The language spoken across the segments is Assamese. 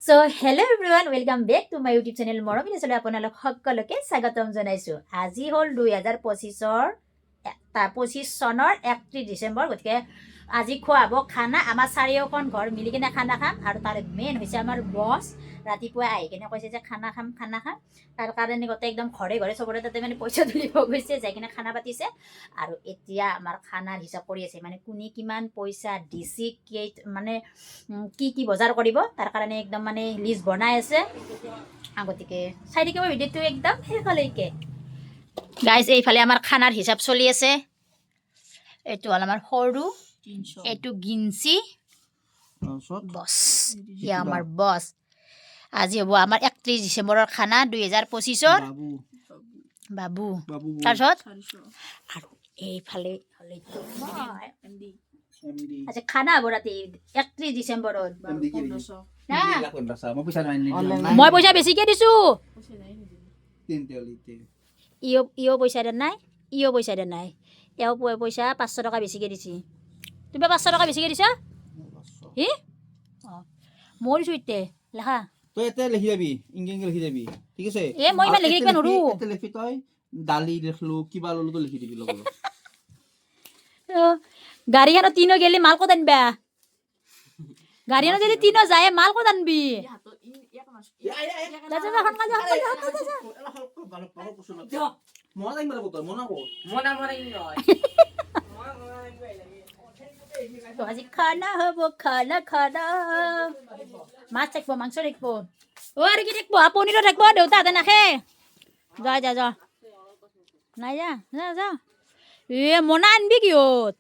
So hello everyone, welcome back to my YouTube channel. মৰমী চলে আপোনালোক সকলোকে স্বাগতম জনাইছোঁ। আজি হ'ল 2025 চনৰ 31 ডিচেম্বৰ। গতিকে আজি খোৱাব খানা, আমাৰ চাৰিওখন ঘৰ মিলি কিনে খানা খাম। আৰু তাৰ মেইন হৈছে আমাৰ বছ। ৰাতিপুৱা আহি কিনে কৈছে যে খানা খাম, খানা খাম। তাৰ কাৰণে গোটেই একদম ঘৰে ঘৰে চবৰে তাতে মানে পইচা তুলিব গৈছে, যাই কিনে খানা পাতিছে। আৰু এতিয়া আমাৰ খানাৰ হিচাপ কৰি আছে, মানে কোনে কিমান পইচা দিছে, কেই মানে কি কি বজাৰ কৰিব, তাৰ কাৰণে একদম মানে লিষ্ট বনাই আছে। গতিকে চাই থাকিব ভিডিঅ'টো একদম শেষলৈকে। গাইজ, এইফালে আমাৰ খানাৰ হিচাপ চলি আছে। এইটো হ'ল আমাৰ সৰু, এইটো গিঞ্চি, বছ, ইয়া আমাৰ বছ। আজি হ'ব আমাৰ 31 ডিচেম্বৰৰ খানা 2025ৰ। বাবু, তাৰপিছত আৰু এইফালে হ'লে এইটো মই। আজি খানা হ'ব ৰাতি 31 ডিচেম্বৰত। না, মই পইচা বেছিকে দিছো। ইও ইও পইচা দিয়া নাই, ইও পইচা দিয়া নাই। এওঁ পইচা 500 টকা বেছিকে দিছে। তুমি 500 টকা বেছিকে দিছা। হি, অঁ, মই দিছোঁ। এতিয়া লেখা। তই এতিয়া লিখি যাবি, ইংগে ইংগে লিখি যাবি, ঠিক আছে? এ, মই ইমান লিখি থাকিব নোৱাৰো। এতিয়া লিখি, তই দালি লিখলো, কিবা ললো, তই লিখি দিবি লগত। অ, গাড়ীখনত তিনো গেলি মাল ক'ত আনবা? গাড়ীখনত যদি তিনো যায়, মাল ক'ত আনবি? যা যা যা, সোনকালে যা, সোনকালে যা, সোনকালে যা। মই আহিব লাগিব, তই মনা কৰ। তো আজি খানা হ'ব, খানা খানা। মাছ থাকিব, মাংস থাকিব, অ, আৰু কি থাকিব? পনীৰো থাকিব। দেউতাহঁতে নাখে। যা যা যা, নাই, যা যা যা। এ, মোনা আনবি কিহত?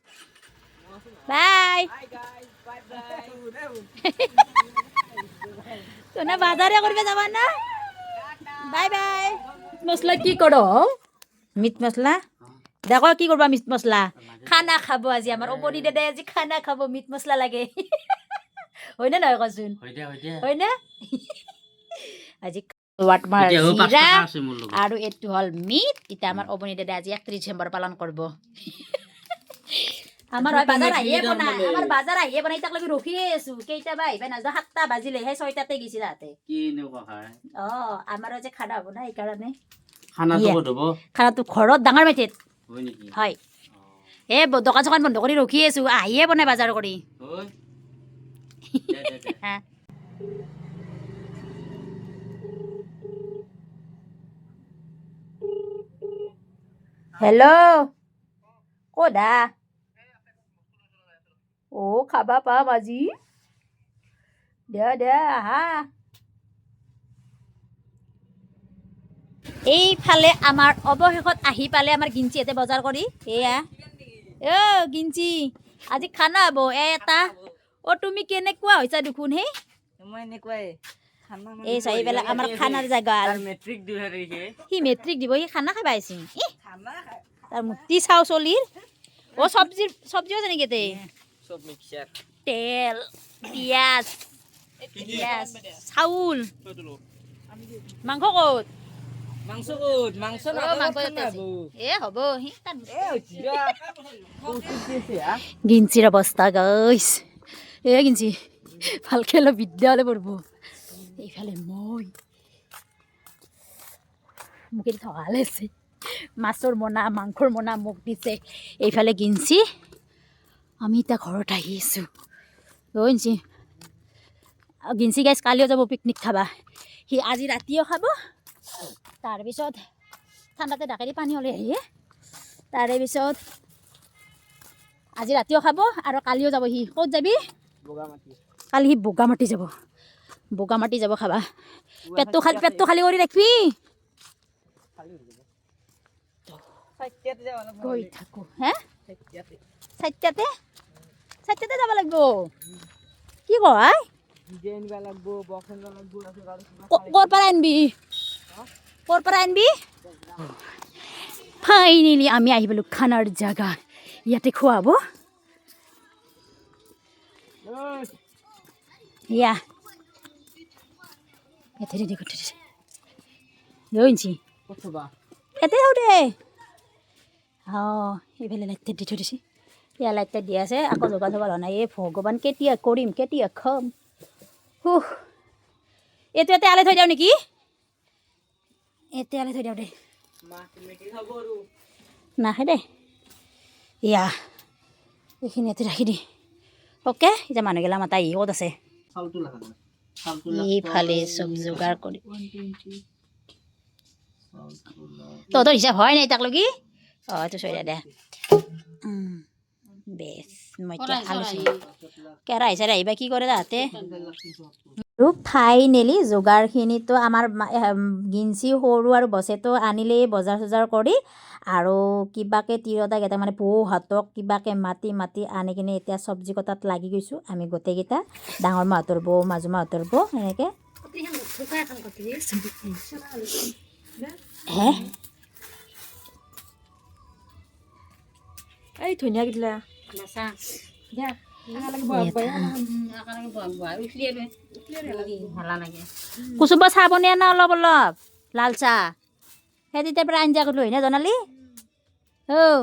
বাই। তোনা বাজাৰে কৰিব যাবা না? Bye bye. মছলা কি কৰ? মিট মছলা দেখো, কি কৰবা? মিট মছলা খানা খাব আজি আমাৰ অপনি দাদাই। আজি খানা খাব, মিট মছলা লাগে। হয়নে নহয় কচোন? হয়নে? আজি তোমাৰ জিৰা আৰু এইটো হ'ল মিট। এতিয়া আমাৰ অৱনী দাদাই আজি 31 ডিচেম্বৰ পালন কৰিব। আমাৰ হয় বাজাৰ আহিয়ে বনাই, আমাৰ বাজাৰ আহিয়ে বনাই। তাক ৰখিয়ে আছো, কেইটা বা আহিবা নাযাওঁ। 7টা বাজিলে, সেই 6টাতে গৈছে তাহাঁতে। অ, আমাৰো যে খানা হ'ব না, সেইকাৰণে। খানাটো ইয়া। ক'ত হ'ব? খানাটো ঘৰত, ডাঙৰ মেথিত। হয় নেকি? হয়। এ, দোকান চোকান বন্ধ কৰি ৰখি আছো, আহিয়ে বনাই বাজাৰ কৰি। হয় দে, দে, দে। হা। হেল্ল', ক'ত আ? অ, খাবা পাম আজি। দে দে, আহা। এইফালে আমাৰ অৱশেষত আহি পালে আমাৰ গিঞ্চিহঁতে বজাৰ কৰি। এয়া অ গিঞ্চি, আজি খানা হ'ব এটা। অ, তুমি কেনেকুৱা হৈছা দেখোন হে? মই এনেকুৱাই খানা মানে। এই চাৰিবেলা আমাৰ খানাৰ জাগা। মেট্ৰিক 2 তাৰিখে। সি মেট্ৰিক দিব, সি খানা খাব আহিছে। ইহ, খানা খাই। তাৰ মূৰ্তি চাওঁ চলিৰ। অ, চব্জি চব্জিও আছে নেকি তে? চব মিক্সাৰ। তেল, পিঁয়াজ, পিঁয়াজ, চাউল, মাংস ক'ত? মাংস ক'ত? মাংস। অ, মাংস ইয়াতে আছে। এ, হ'ব সি তাত। গিঞ্চিৰ অৱস্থা গাইছ। এ গিঞ্চি, ভালকে অলপ বিদ্যালয় পঢ়ব। এইফালে মই মোক এটি থকালে আছে। মাছৰ মোনা, মাংসৰ মোনা মোক দিছে। এইফালে গিঞ্চি। আমি এতিয়া ঘৰত আহি আছোঁ। অ গিঞ্চি, গিঞ্চি গাইছ, কালিও যাব পিকনিক খাবা। সি আজি ৰাতিও খাব, তাৰপিছত ঠাণ্ডাতে ডাকেৰি পানী হ'লে আহিয়ে। তাৰে পিছত আজি ৰাতিও খাব আৰু কালিও যাব। সি ক'ত যাবি কালি? সি বগামাটি যাব, বগামাটি যাব খাবা। পেটটো খালী কৰি ৰাখিবি। গৈ থাকোঁ হে। 4টাতে, 4টাতে যাব লাগিব। কি কয়? ক'ৰ পৰা আনবি? ক'ৰ পৰা আনবি? ফাইনেলি আমি আহি পালোঁ খানাৰ জাগা। ইয়াতে খুৱাব। ইয়া, ইয়াতে ৰেডি কৰি থৈ দিছে। ইঞ্চি, ইয়াতে যাওঁ দে। অঁ, এইফালে লাইট দি থৈ দিছে। এয়া লাইট দিয়া আছে, আকৌ যোগাৰ চোগাৰ হোৱা নাই। এই ভগৱান, কেতিয়া কৰিম, কেতিয়া খাম? হুহ। এইটো ইয়াতে আলে থৈ দিওঁ নেকি? এতিয়া আলে থৈ দিওঁ দে। নাখায় দে। ইয়া, এইখিনি ইয়াতে ৰাখি দি। অ'কে, এতিয়া মানুহগিলা মাতা ই ক'ত আছে? চাউলটো লাগা নাই। চাউলটো এইফালে চব যোগাৰ কৰি তহঁতৰ হিচাপ হয় নাই তাক লগি। অঁ, এইটো চৈ দে। বেছ, মই এতিয়া আলু কেৰাহী চেৰাহী বা কি কৰে তাহাঁতে। আৰু ফাইনেলি যোগাৰখিনিতো আমাৰ গিঞ্চি সৰু আৰু বছেতো আনিলেই বজাৰ চজাৰ কৰি আৰু কিবাকে তিৰোতাকেইটা মানে বৌহঁতক কিবাকে মাতি মাতি আনি কিনে এতিয়া চব্জি কটাত লাগি গৈছোঁ আমি গোটেইকেইটা, ডাঙৰ মাহঁতৰ বৌ, মাজু মাহঁতৰ বৌ, এনেকৈ। হে। এই ধনিয়া কেইটা। কুচুবা চাহ বনিয়া না অলপ অলপ লাল চাহ, সেই তেতিয়াৰ পৰা আঞ্জা কৰিলোঁ হয় না জনালি। অ'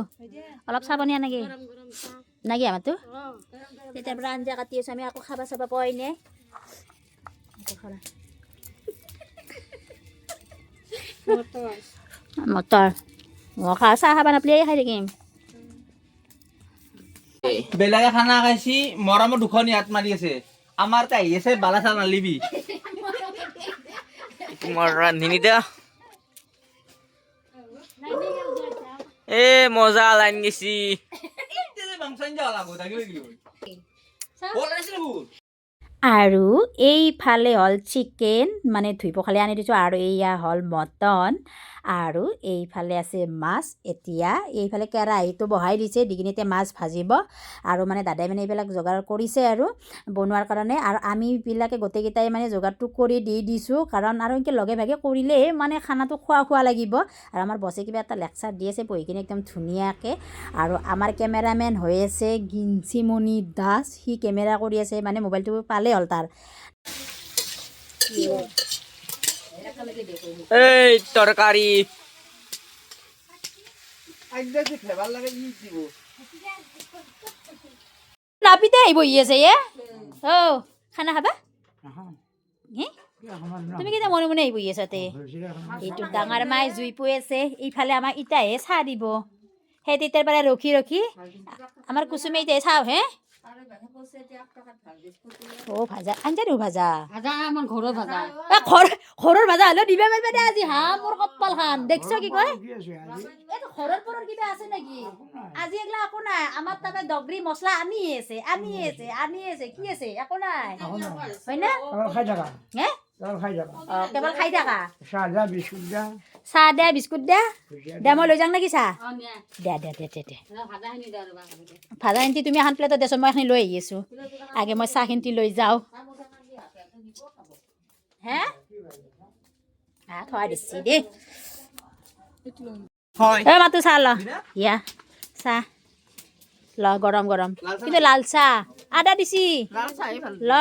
অলপ চাহ বনিয়া নেকি নাকি আমাৰতো তেতিয়াৰ পৰা আঞ্জা কাটি আছোঁ আমি, আকৌ খাবা চাবা পোৱাই নাই। মটৰ মই খা, চাহ খাবা নাপলি খাই থাকিম। বেলেগে খানা খাইছি, মৰমৰ দুখন ইয়াত মাৰি আছে, আমাৰ তাই আহি আছে বালা চাল নালিবি। তোমাৰ ৰান্ধনি দা এ মজা লাইন গেছি। মাংস আঞ্জা লাগো থাকিব। আৰু এইফালে হ'ল চিকেন, মানে ধুই পখালি আনি দিছোঁ, আৰু এইয়া হ'ল মটন, আৰু এইফালে আছে মাছ। এতিয়া এইফালে কেৰাহীটো বহাই দিছে, দি কিনে এতিয়া মাছ ভাজিব। আৰু মানে দাদাই মানে এইবিলাক যোগাৰ কৰিছে আৰু বনোৱাৰ কাৰণে, আৰু আমিবিলাকে গোটেইকেইটাই মানে যোগাৰটো কৰি দি দিছোঁ, কাৰণ আৰু এনেকৈ লগে ভাগে কৰিলেহে মানে খানাটো খোৱা খোৱা লাগিব। আৰু আমাৰ বছে কিবা এটা লেকচাৰ দি আছে বহি কিনে একদম ধুনীয়াকৈ। আৰু আমাৰ কেমেৰামেন হৈ আছে গিঞ্চিমণি দাস, সি কেমেৰা কৰি আছে, মানে মোবাইলটো পালেই হ'ল তাৰ। এই তৰকাৰী। আঞ্জা যে ফ্লেভাৰ লাগে ই দিব। নাপিতে আহি বহি আছে এ। অ' খানা খাবা হে? তুমি কেতিয়া মনে মনে আহি বহি আছা তে? এইটো ডাঙৰ মায়ে জুই পুৱাই আছে, এইফালে আমাক ইতাহে চাহ দিব। সেই তেতিয়াৰ পৰা ৰখি ৰখি আমাৰ কুচুমে এতিয়া চাহ হে। অ' ভাজা আঞ্জা দিওঁ ভাজা। ভাজা আমাৰ ঘৰৰ ভাজা। এ ঘৰৰ ভাজা হ'লেও দিবা পাৰিবা দে আজি। হা, মোৰ কপালখান দেখছ কি কয়, এইটো ঘৰৰ পৰৰ কিবা আছে নেকি আজি? এইগিলা একো নাই আমাৰ তাতে, দগৰি মছলা আনি আছে, আনি আছে, আনি আছে। কি আছে? একো নাই, হয় না? খাই থাকা। হে? কেৱল খাই থাকা। অ, কেৱল খাই থাকা। চাহ দিয়া, বিস্কুট দিয়া। চাহ দে, বিস্কুট দে। ভুজিয়া। দে, মই লৈ যাওঁ নেকি চাহ? অ, নিয়া। দে দে দে দে দে। ভাজাখিনি দে ৰ'বা। ভাজাখিনি তুমি এখন প্লেটত দেচোন, মই এইখিনি লৈ আহি আছোঁ। আগে মই চাহখিনি লৈ যাওঁ। হে, থোৱা দিছি দেই। হয়। এ মাতো, চাহ ল। ইয়া, চাহ ল, গৰম গৰম কিন্তু লাল চাহ, আদা দিছি। লাল চাহ ভাল। ল,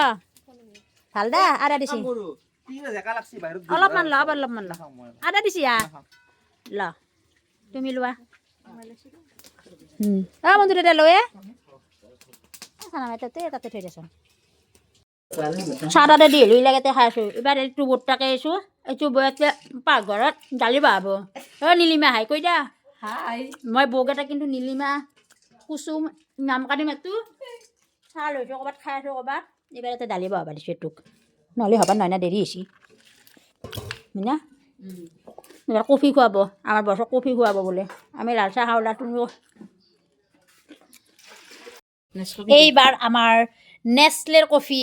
ভাল দা, আদা দিছি। অলপমান ল, অলপমান ল, আদা দিছি। ইয়া, ল, তুমি লোৱা। অ মঞ্জু দাদা লৈ তাতে তাতে থৈ দেচোন। চাহ তাতে দি হ'লেও এইবিলাকতে খাই আছোঁ। এইবাৰ এইটো বোটটাকে আহিছোঁ, এইটো বয়াতে পাকঘৰত দালি বহাব। অ নীলিমা, হাই কৈ দিয়া। হাই। মই বৌক এটা কিন্তু নীলিমা কুচুম নাম কাটি মাতো। চাহ লৈছোঁ ক'ৰবাত, খাই আছোঁ ক'ৰবাত। এইবাৰ ইয়াতে দালি বহাব দিছোঁ এইটোক, নহ'লে হ'ব নহয় না, দেৰি হৈছে না। এইবাৰ কফি খুৱাব, আমাৰ বছক কফি খুৱাব বোলে। আমি লাল চাহ খাওঁ, তুমিও। এইবাৰ আমাৰ নেচলেৰ কফি,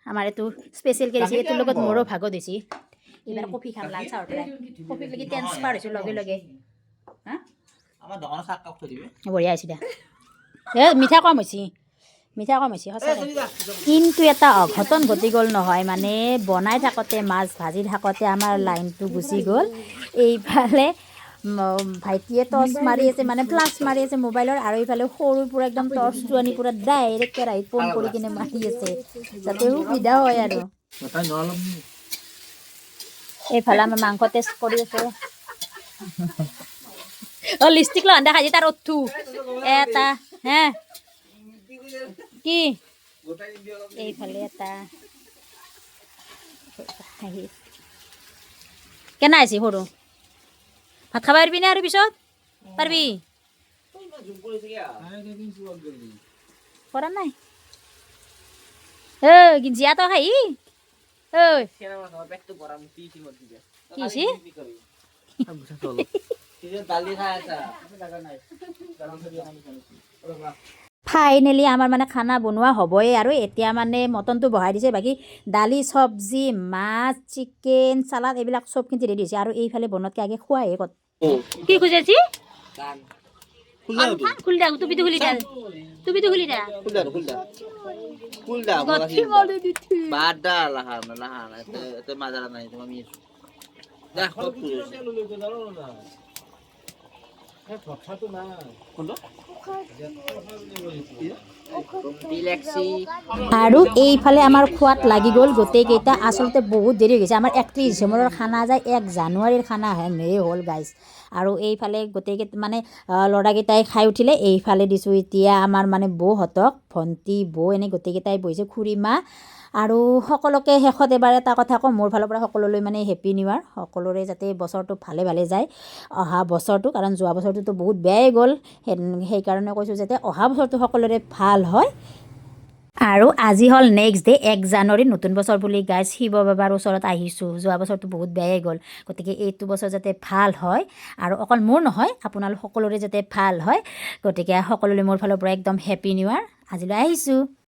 আমাৰ এইটো স্পেচিয়েল কে দিছে, এইটোৰ লগত মোৰো ভাগত হৈছে। এইবাৰ কফি খাম লাল চাহৰ পৰাই। কফি লাগি ট্ৰেন্সফাৰ হৈছোঁ লগে লগে। আমাৰ দোকানৰ চাহ কাপ থৈ দিবি। বঢ়িয়া হৈছে দে। এ মিঠা কম হৈছে, মিঠা কম হৈছে সঁচাকৈ। কিন্তু এটা অঘটন ঘটি গ'ল নহয়, মানে বনাই থাকোঁতে, মাছ ভাজি থাকোঁতে আমাৰ লাইনটো গুচি গ'ল। এইফালে ভাইটিয়ে টৰ্চ মাৰি আছে, মানে ফ্লাছ মাৰি আছে মোবাইলৰ, আৰু এইফালে সৰু পূৰা একদম টৰ্চটো আনি পূৰা ডাইৰেক্ট কেৰাহীত পোন কৰি কিনে মাৰি আছে, যাতে সুবিধা হয়। আৰু এইফালে আমাৰ মাংস টেষ্ট কৰি আছে। অ লিপষ্টিক লগান দেখাইছে তাৰ ওঠটো এটা হে কি। এইফালে এটা আহি কেনে আহিছে সৰু? ভাত খাব পাৰিবি নে আৰু পিছত পাৰিবি? কৰা নাই। ঐ জীয়া, তই খাহি ঐ। কি হৈছে? দালি খাই আছা। ফাইনেলি আমাৰ মানে খানা বনোৱা হ'বই আৰু এতিয়া মানে মটনটো বহাই দিছে। বাকী দালি, চব্জি, মাছ, চিকেন, চালাড এইবিলাক চবখিনি ৰেডি হৈছে। আৰু এইফালে বনোৱাতকৈ আগে খোৱাহে ক'ত কি খুজাইছি? খুলি দে, টুপিটো খুলি দে, টুপিটো খুলি দে। খুল দা। গঠি মাৰি দিছি। বাদ দা, লাহা লাহা, এতে মাজাৰা নাই তোমা আমি। দা কত খুলিছে? আৰু এইফালে আমাৰ খোৱাত লাগি গ'ল গোটেইকেইটা। আচলতে বহুত দেৰি হৈ গৈছে। আমাৰ 31 ডিচেম্বৰৰ খানা যায় 1 জানুৱাৰীৰ খানা হেনহে হ'ল গাইজ। আৰু এইফালে গোটেইকেইটা মানে ল'ৰাকেইটাই খাই উঠিলে। এইফালে দিছোঁ এতিয়া আমাৰ মানে বৌহঁতক, ভণ্টি, বৌ এনেই গোটেইকেইটাই বহিছে, খুৰীমা আৰু সকলোকে। শেষত এবাৰ এটা কথা কওঁ, মোৰ ফালৰ পৰা সকলোলৈ মানে হেপী নিউ ইয়াৰ। সকলোৰে যাতে বছৰটো ভালে ভালে যায় অহা বছৰটো, কাৰণ যোৱা বছৰটোতো বহুত বেয়াই গ'ল। সেইকাৰণে কৈছোঁ যাতে অহা বছৰটো সকলোৰে ভাল হয়। আৰু আজি হ'ল নেক্সট ডে, 1 জানুৱাৰী, নতুন বছৰ বুলি গাইজ শিৱ বাবাৰ ওচৰত আহিছোঁ। যোৱা বছৰটো বহুত বেয়াই গ'ল, গতিকে এইটো বছৰ যাতে ভাল হয় আৰু অকল মোৰ নহয়, আপোনালোক সকলোৰে যাতে ভাল হয়। গতিকে সকলোলৈ মোৰ ফালৰ পৰা একদম হেপী নিউ ইয়াৰ। আজিলৈ আহিছোঁ।